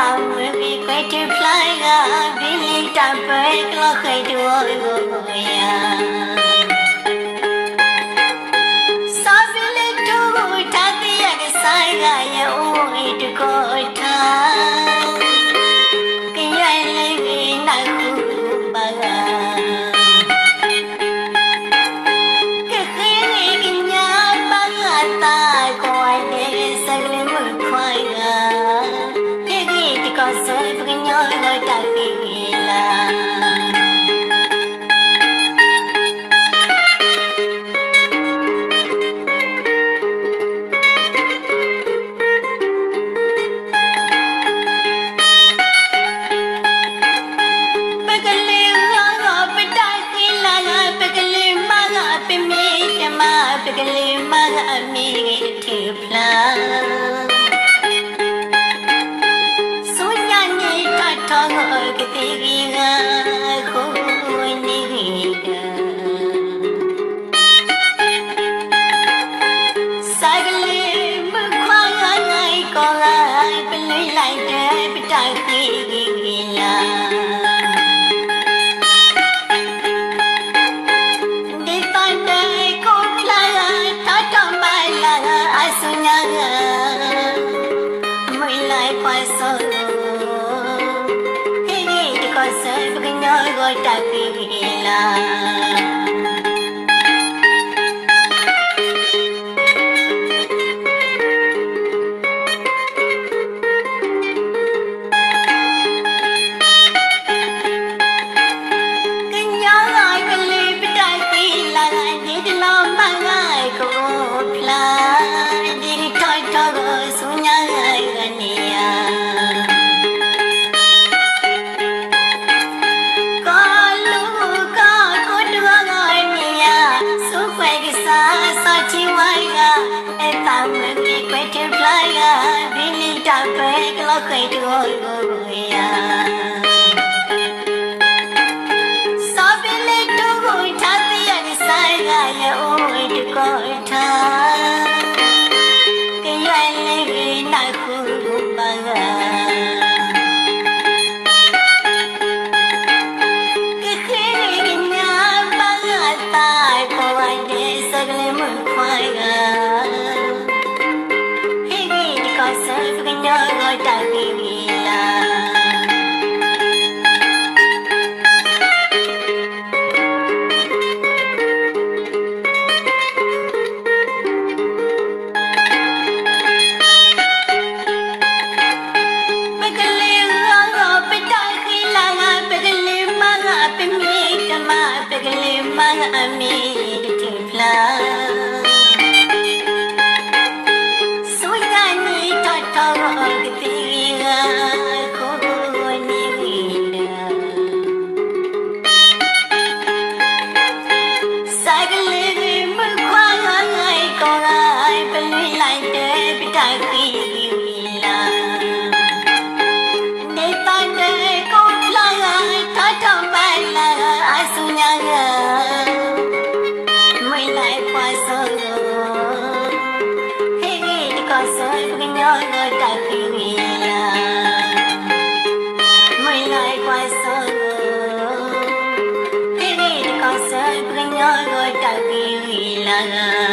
မုၢ်ဂ့ၤကွဲးထူဖျါဂၤ, ဘ့လံတၢ်ပၢကလီဃဲၤတဂီၤဂီၤယၤ, စီၤဘ့လ့ထူထါသ့ယကစၢ်ဂၤ ယအိၣ်အံၤတကီၢ်ထါ, ကယဲၢ်လၢဂ့ၤနၢ်ဟူဘၣ်ဂၤ ကဃ့ကညးဘၣ်ဂၤသး ကိးဂၤဒဲး စၢကလံၤမုၣ်ခွါဂၤ, ဟ့ၣ်ဂံၢ်တကီၢ်ဆၢ ပကညီဂီၢ်တၢ်ဃ့ဂ့ၤလၢ် ပကလုာ်ဂီၢ်ဂီၢ်ပတၢ်ဃ့လၢ်ဂၤ, ပကလုာ်မၤဂၤပမ့ၢ်တမၤ, ပကလုာ်မၤဂၤအမ့ၢ်ဂ့ၤတထူၣ်ဖျါ, ဆူညါန့ၣ်ထီၣ်ထီၣ်ဂီၢ်ကသ့ဂ့ၤဂၤ, ဃိန့ၣ်ဂ့ၤဂၤ စၢကလံၤမုၣ်ခွါဂၤဂၤကိးဂၤ, ပလုၢ်လၢ်ဒၢပတၢ်ဃ့ဂ့ၤဂ့ၤလၢ် ဒ်သိးဒီးကိးဖျါဂၤ, ထီၣ်ထီၣ်မၤလၢ်ဂၤ အဆူညါဂၤ, မုၢ်လၢ်ပှၤစီၤလိၤ, ဟ့ၣ်ဂံၢ်တကီၢ်ဆၢ ပကညီဂီၢ်တၢ်ဃ့ဂ့ၤလၢ် ကညီဂီၢ်ကလုာ်ပတၢ်ဃ့လၢ်ဂၤ, ဒ်တလီၤမၤဂၤကအိၣ်ဖျါ, ဒ်တထီၣ်ထီၣ်ဂီၢ်ဆူညါဂၤဂၤန့ၣ်ဧါ ကီၢ်လူၤကီၢ်ကိးတဂီၤဂီၤန့ၣ်ဧါ, ဆူကွဲးကစၢ်စီၤထံဝါဂၤ, အဲၣ်သးမုၢ်ဂ့ၤကွဲးထူဖျါဂၤ, ဘ့လံတၢ်ပၢကလီဃဲၤတဂီၤဂီၤယၤ စီၤဘ့လ့ထူထါသ့ယကစၢ်ဂၤ ယအိၣ်အံၤတကီၢ်ထါ, ကယဲၢ်လၢဂ့ၤနၢ်ဟူဘၣ်ဂၤ ကဃ့ကညးဘၣ်ဂၤသး ကိးဂၤဒဲး စၢကလံၤမုၣ်ခွါဂၤ, ဟ့ၣ်ဂံၢ်တကီၢ်ဆၢ ပကညီဂီၢ်တၢ်ဃ့ဂ့ၤလၢ် ပကလုာ်ဂီၢ်ဂီၢ်ပတၢ်ဃ့လၢ်ဂၤ, ပကလုာ်မၤဂၤပမ့ၢ်တမၤ, ပကလုာ်မၤဂၤအမ့ၢ်တထူၣ်ဖျါ, ဆူညါန့ၣ်ထီၣ်ထီၣ်ဂီၢ်ကသ့ဂ့ၤဂၤ, ဃိဃိန့ၣ်ဂ့ၤဒီး စၢကလံၤမုၣ်ခွါဂၤဂၤအံၤကိးဂၤ, ပလုၢ်လၢ်ဒၢပတၢ်ဃ့ဂ့ၤဂ့ၤလၢ်, ဒ်သိးဒီးကိးဖျါဂၤ, ထီၣ်ထီၣ်မၤလၢ်ဂၤ အဆူညါဂၤ, မုၢ်လၢ်ပှၤစီၤဂီၢ် ဟ့ၣ်ဂံၢ်တကီၢ်ဆၢ ပကညီဂီၢ်တၢ်ဃ့ဂ့ၤလၢ်, မုၢ်လၢ်ပှၤစီၤဂီၢ် ဟ့ၣ်ဂံၢ်တကီၢ်ဆၢ ပကညီဂီၢ်တၢ်ဃ့ဂ့ၤလၢ်